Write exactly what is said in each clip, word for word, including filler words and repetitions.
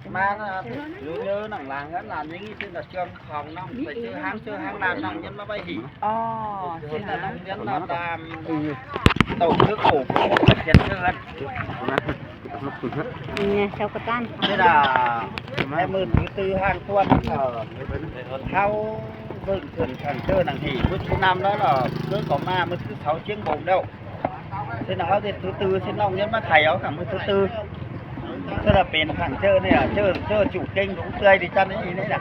ꞌMá ꞌnạ, dú ꞌnhớ nẳng lăng ꞌhướn ꞌlan ꞌnhính ꞌsịn ꞌnạ ꞌchương khong ꞌnọng, pay ꞌchớ ꞌháng ꞌchớ ꞌháng ꞌlan ꞌnọng ꞌnhắng ꞌmá ꞌvạy hỉ. Ồ, ꞌsịn ꞌnạ ꞌnọng ꞌnhắng ꞌnạ ꞌlam tổ chức khổ khổ thiệt hơn. Nè, sau cà tan. Thế là em mượn thứ tư hàng tuần ở hao vườn vườn thằng ꞌchớ nẳng hỉ, mượn thứ năm đó là cứ có ma mượn thứ sáu chiếng bồn đâu. Thế là hao thứ tư xin ꞌnọng ꞌnhắng ꞌmá thảy hao cả mượn thứ tư. Thế là pên thẳng ꞌchớ ꞌnị, ꞌchớ ꞌchớ chủ kênh đúng tươi đi chăn ꞌnị ꞌnị nả.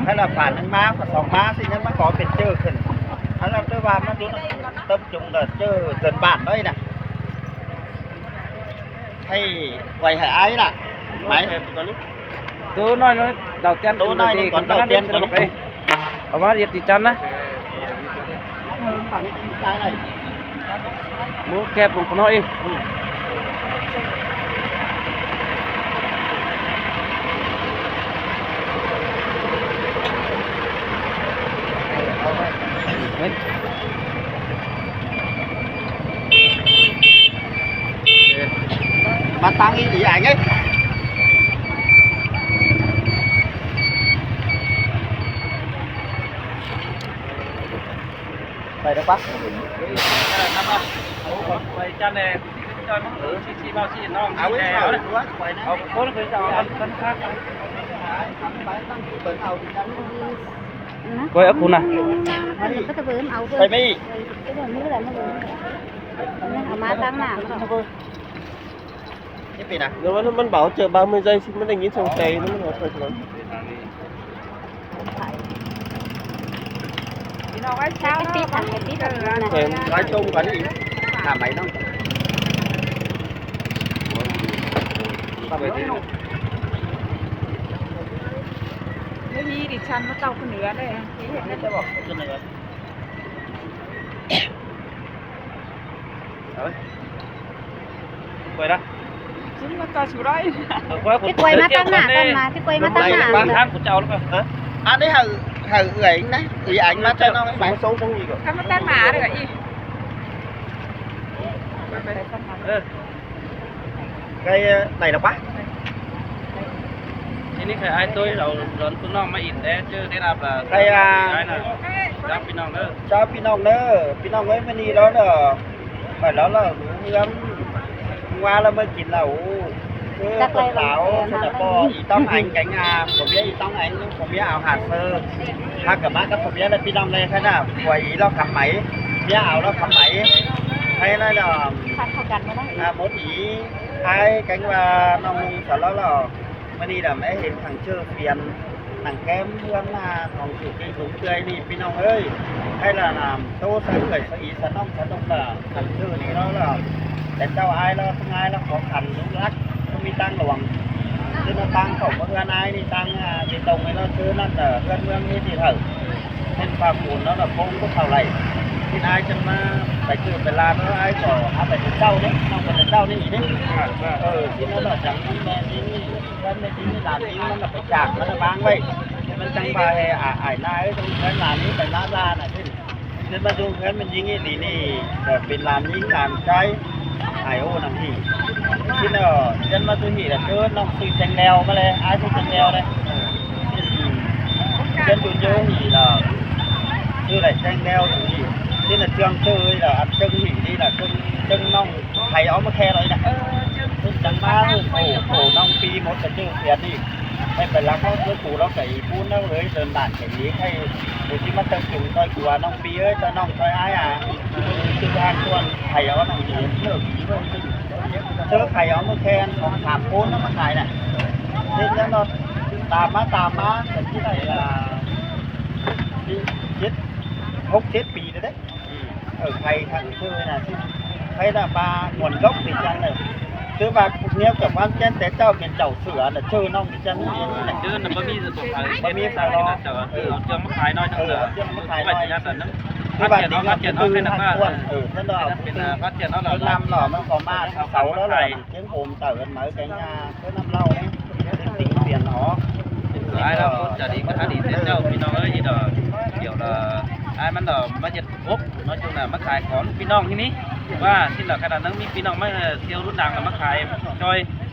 Hay là phản ứng má, phản sóng má xin ꞌnhắng ꞌmá có pên ꞌchớ khửn. Hay là tôi vào ꞌmá dú tập trung là ꞌchớ dân bản đó nả. Hay quay hả ai nả. Máy. Tố ꞌnọi ꞌnọi đầu tiên, tố ꞌnọi ꞌnọi còn đầu tiên. Ở ꞌmá đi tỉ chăn ꞌnạ. Mú kép ꞌlống ꞌnọi. Mà tăng ý, ý ảnh ấy. Vậy được bác. Vậy chăn này, cho nó ở xí xí bao xí nó. Áo ấy sao được bác, vậy nè. Áo của cô nó phải cho ăn phân khác. Quay ốc cú nè. Quay mi. Áo má tăng nè. Nó, nó bảo chờ ba mươi giây xin mới đăng ký trong tay nó mới nói thật rồi. Nói chung cái gì? Làm máy nó. Nó đi đi chăn nó tàu cái nữa đây. Cái này. Quay đó. Chứ mà cho chú đây. Cái quay má tăng nả, con mà, cái quay má tăng nả. Bán hàng của cháu nữa. Hả? Anh ấy hở, hở gửi ảnh đấy, gửi ảnh mà cho nó. Sống sống gì cơ? Không có tăng nả được ý. Ừ. Cái, ờ, này là bác. Thế nên phải ai tôi đón phú nọ mà ít đấy chứ, thế là phải cái, à, ai là chào phú nọ nữa. Chào phú nọ nữa, phú nọ ấy mới đi đó là, phải đó là hương hoa là mới chín là ủ. Chắc là láo, sẽ là có ý tông ảnh cánh, à, có biết ý tông ảnh, có biết áo hạt sơ. Hạt cả bác các có biết là phú nọ này khai nả, của ý lo khám máy, biết áo lo khám máy. Hay nói là, à, một ý. Ai kéng ꞌva ꞌnọng ꞌnung sa lo lo, ꞌmá ꞌnị đăm é hên thẳng ꞌchớ phiên, nẳng kém ꞌhướn ꞌna khong chủ kinh đúng tươi ꞌnị, ꞌpi ꞌnọng ơi. Hay là ꞌnặm tô sa ưởi sa ỉ sa ꞌnọng sa ꞌnọng là thẳng ꞌchớ ꞌnị lo lo. Té ꞌchạu ai lo, ꞌtáng ai lo khó khăn lút lắc, ꞌmí ꞌtáng luông. Chứ nó ꞌtáng khảu ꞌmá ꞌhướn ai ꞌnị ꞌtáng, à, bê tông ꞌnị lo chứ ꞌnặn là ꞌhướn ꞌmướng ꞌnị thì thở. Hên pha phun nó là không có thảo lạy. Thì ai chân ꞌmá phải cử phải làm nó ai có, à, phải đến đâu đấy, không phải đến đâu đấy nhỉ đấy. Ờ, thì nó là chẳng, nó là chính, nó là chính là làm chính, nó là phải chạm, nó là mang vậy. Thì nó chẳng phải, à, ải na ấy, trong cái làm ấy, phải lá ra này chứ. Nên mà dùng cái mình chính thì, thì, ờ, mình làm chính làm cái, ai ô nẳng hỉ. Xin, ờ, chân ꞌmá ꞌtứ hỉ là cứ ꞌnọng ꞌsư cheng leo ꞌmá lé, ai ꞌsư cheng leo đấy. Xin, chân ꞌtứ ꞌnhớ hỉ là ꞌsư đảy cheng leo ꞌtứ hỉ. Xin là ꞌchương ꞌchư là ăn ꞌchương hỉ đi là ꞌchương, ꞌchương ꞌnọng khay ók ꞌmá khe lơi nè. Xin chắng ꞌmá khổ, khổ ꞌnọng pi mốt cả ꞌchư phiên đi. Hay phải là có ꞌsư phủ đó phải phun nó với đơn bản phải đi hay. Thì xin ꞌmá tâm trùng coi của ꞌnọng pi ơi, cho ꞌnọng coi ai à. ꞋSư ăn tuần khay ók ꞌnọng hỉ. Sớ khay ók ꞌmá khen khong sảm phun nó ꞌmá khay nè. Thế ꞌnớ nó tả ꞌmá, tả ꞌmá, tả ꞌchư đảy là chết, chết, hốc chết pì rồi đấy. Ở khay thẳng ꞌchư nè, chứ khay là ba nguồn gốc thì chăng là. Chứ ba nếu cả quán chén té ꞌchạu miền chảo sửa là ꞌchư ꞌnọng thì chăng. Chứ nó bá ꞌmí rồi, bá ꞌmí sao nó. Ở ꞌchương ꞌmá khay nói. Ở ꞌchương ꞌmá khay nói. Phát triển nó, phát triển nó, hay là ba. Ở, thế đó, phát triển nó là năm lỏ, nó có ma, sáu đó là tiếng ồn tở gần mấy cái nhà. Ơ, ꞌnặm ꞌlẹo ꞌnị, ꞌtếng tỉng phiên nó. Ai ꞌlẹo ꞌcốn chả đi, ꞌcốn chả đi, ꞌtếng ꞌchạu ꞌpi ꞌnọng ơi, ꞌnị đỏ, kiểu là, ai ꞌmắn đỏ ꞌmá ꞌdệt ốc, nói chung là ꞌmá khay khong ꞌpi ꞌnọng ꞌnị ꞌnị. ꞌVa, xin đỏ khay đỏ ꞌnắng ꞌmí ꞌpi ꞌnọng ꞌmá, ờ, thiêu lút đang là ꞌmá khay ꞌchoi.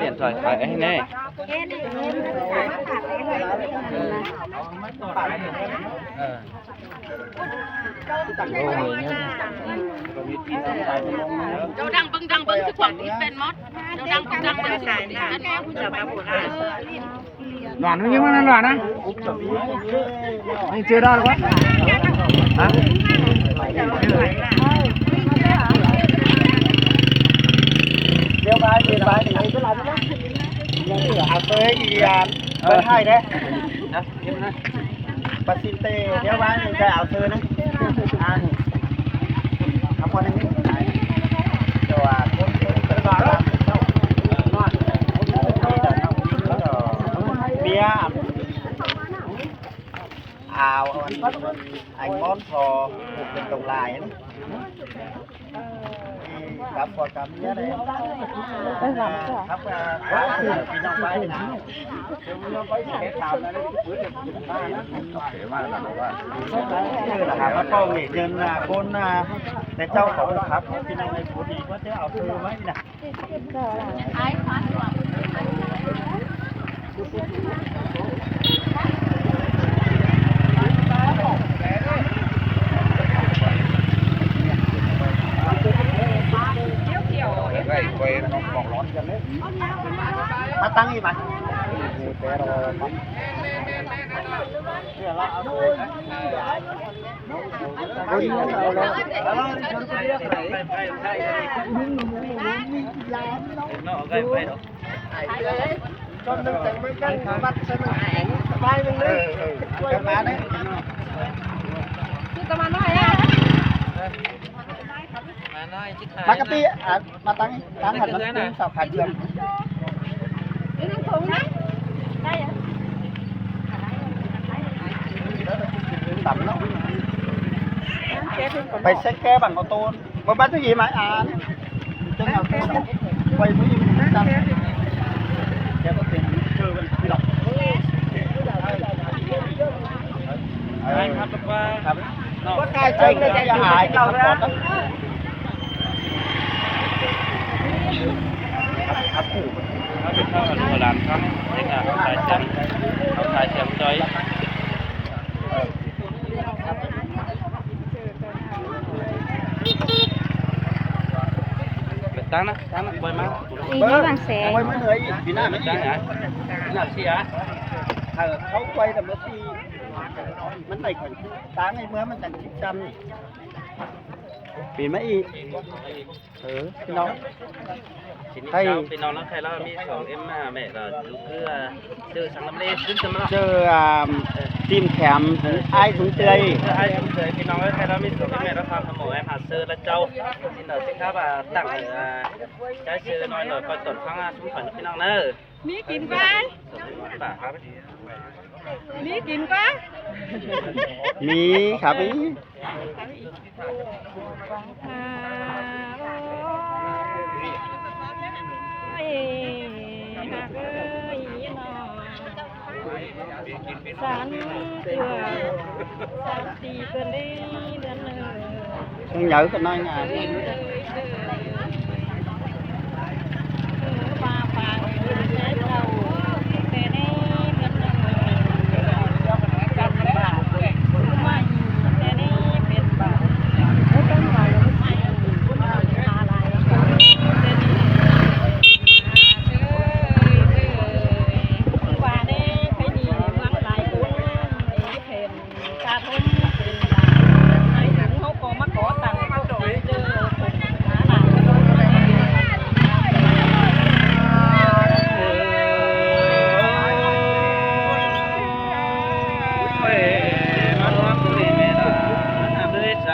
Điện thoại phải ấy nè. Châu đang bưng, đang bưng chứ quảng đi bên mót. Châu đang bưng, đang bưng chứ quảng đi bên mót. Loạn nó nhưng mà nó loạn á. Anh chưa đo được quá. Hả? Đeo bài, đeo bài thì làm cái gì đó. Áo sơ thì, à, bật hai đấy. Hả? Em hả? Bật xin tê, đeo bài thì cái áo sơ đấy. À. Bia. Áo anh, anh món phò, một cái tổng lại đấy. Cặp phò cặp nhớ đấy. Khắp, à, khắp, à, khắp, à, cái dòng bay này nào. Cái dòng bay này, cái thảo này, cái bữa này, cái ba này. Cái là hả, bác con nghệ nhân là con, à, để châu khẩu khắp, cái năm này của thì có chứ, áo thơ mấy nè. Mà tăng đi mà. Mà cái pi-, à, mà tăng, tăng hẳn nó tính sao khả trường. Tắm nó. Phải xếp cái bằng ô tô. Mà bắt cái gì mà, à, cái nào tôi quay với tắm. Cái có tiền chưa, mình đi đọc. Ờ. Bác cai chơi cái gì hả? Cái gì hả? Hấp thụ. Hấp thụ là làm sao? Thế là không phải chấm, không phải chấm chơi. Tăng đó, tăng đó, quay má. Ý, ý bằng xe. Quay má người, vì nào mà tăng hả? Vì nào xí hả? Ờ, không quay là mới xí. Mình này còn tăng này mới mình tăng chín trăm. Vì mấy ý. เออ พี่น้อง ทีนี้ ให้ เจ้าพี่น้องแล้วใครเรามีสองเอ็มมาแม่ก็ลูกเกลือ ชื่อสังลำเลขึ้นจะมา ชื่อ อ่า เออ ทีมแถมของอ้ายสมเตย เออ อ้ายสมเตย พี่น้องแล้วใครเรามีสองเอ็มแม่แล้วความขโมยให้พาเซอร์และเจ้า ที่เราสิครับ อ่า ตั้ง อ่า ใช้เซอร์น้อยหน่อย คอยตรวจฟัง อ่า ชุมขวัญพี่น้องเนอะ มีกินไป ป่ะครับ มีกินปะ มีครับ มี อ่า โอ้ย หักเอ้ยน้อง สานเถื่อ สานตีเปิ้นได้เดือนหนึ่ง Không nhớ cái nói nha.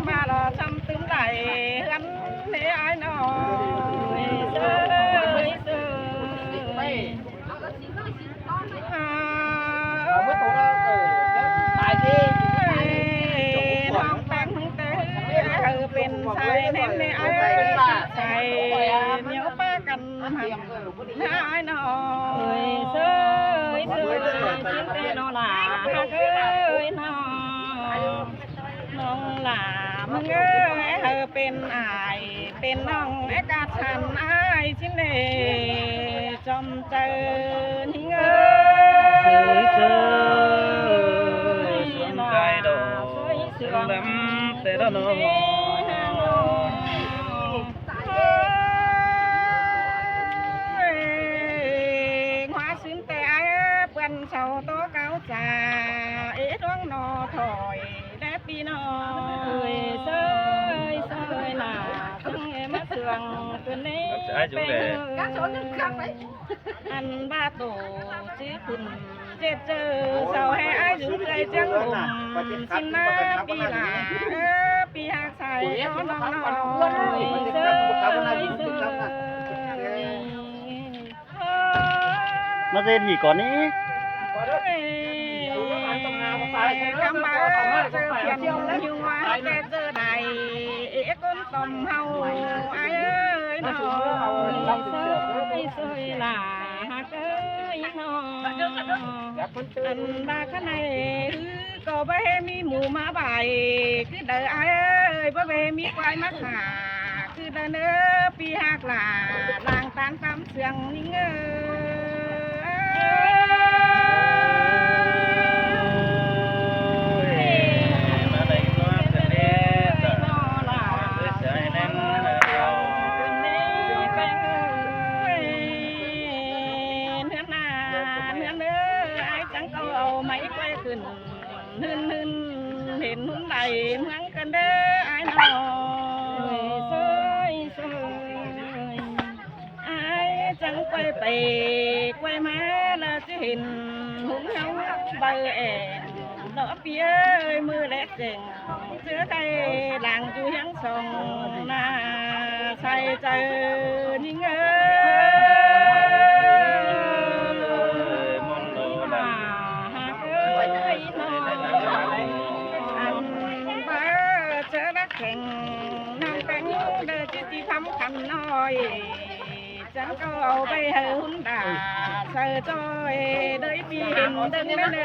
ꞌchăm ꞌva lo ꞌchăm tứm đảy ꞌhướn ꞌnị ải ꞌnọ. Ơi, ơi, ơi. Ơi, ꞌnọng ꞌtáng hưng té ải ꞌhứ pên sai ꞌném ꞌnị ải ꞌhứ sai ꞌnéo ꞌpá căn hẳn ꞌnị ải ꞌnọ. Ơi, ơi, ơi, ꞌchí ꞌtẹ ꞌnọng lả ꞌhặc ới ꞌnọng. ꞌNọng lả ꞌmứng ới, ải ꞌhứ pên ải, pên ꞌnọng é ꞌcặt hẳn ải ꞌchí ꞌnị ꞌchom chaư ꞌnị ới. Ơi, sướng cái đó, sướng lắm, té đó nó. Ơi, ꞌnhá sướng té ải ꞌpưn sau ꞌtố cáo chả, ế ꞌluống ꞌnọ thôi. Đé ꞌpi ꞌnọng. Ơi, ơi, ơi, lả, ꞌchắng é ꞌmá sương ꞌcứn ꞌnị. Ăn ꞌva tổ chứ khửn chết chơ, sau hé ải dú ꞌtơi ꞌchắng ôm, ꞌchí ꞌná ꞌpi lả, ơ, ꞌpi ꞌhặc sai ꞌtố ꞌnọng ꞌnọ. Ơi, ơi, ơi. ꞌMá ꞌdệt hỉ cón ꞌnị. Ơi, ꞌcắm ꞌva ꞌchớ phiên ꞌhụ ꞌva té ꞌchớ đảy, ế ꞌcốn tỏm ꞌháu ải ới ꞌnọng. Ơi, ơi, ơi, lả ꞌhặc ới ꞌnọng. Ăn ꞌva khá ꞌnị ứ ꞌcọ báu ꞌhế ꞌmí mú ꞌmá bái, cứ đaư ải ới, báu ꞌhế ꞌmí ꞌquái ꞌmá khả, cứ đaư ꞌnớ ꞌpi ꞌhặc lả, lăng Sương nính ơi. Nướn à, nướn ơi, ai chắng câu mảy quay khửn. Nưn nưn hên hún đảy mương cơn đơ ai nọ. Sơi sơi. Ai chắng quay pay quay ꞌmá ꞌlạ ꞌchí hên hún ꞌháu báu ẻn. Lỏ ꞌpi ơi ꞌmự lé chẻng. ꞌChớ khay lăng dú hiếng song ꞌna sai chaư nính ơi. Ăn báu ꞌchớ đắc khẻng ꞌnọng kéng đơ ꞌchí ꞌchí khắm khăn ꞌnọi. Chắng câu au ꞌvạy hảư hún đả saư ꞌchoi đơi ꞌpi hên đơng ꞌnớ ꞌnớ.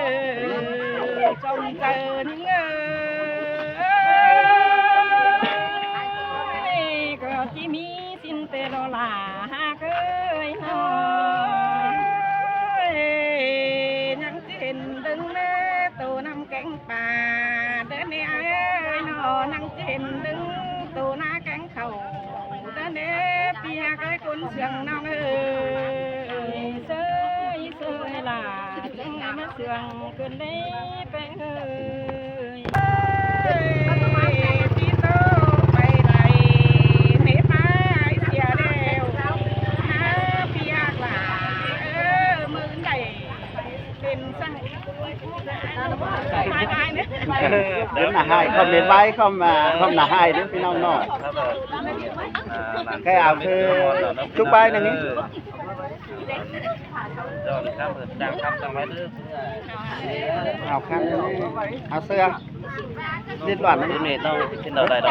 Chom chaư nính ơi. Có ꞌchí ꞌmí ꞌsịn ꞌtẹ lo lả hák ơi nọ. Ơi, ꞌnhắng ꞌchí hên đơng ꞌnớ tô ꞌnặm kéng pả đơ ꞌnê ai ơi nọ, ꞌnhắng ꞌchí hên đơng tô ꞌná kéng khảu đơ ꞌnê ꞌpi hák ơi ꞌcốn Sương ꞌnọng ơi. Sơi sơi lả chắng ꞌmá Sương cơn đê ꞌpéng ơi. Ơi, ꞌchí tô pay đảy mết ꞌmá ai sia đeo hák ꞌpi hák lả. Ơ, ꞌmự đảy pên săng. Pên nả ꞌhại, khom mết ꞌvạy, khom, à, khom nả ꞌhại ꞌnớ ꞌpi ꞌnọng ꞌnọ. Khay au ꞌchư chúc bái ꞌnưng ꞌnị. Au khăn, au ꞌsưa. Liên quan ꞌnưng.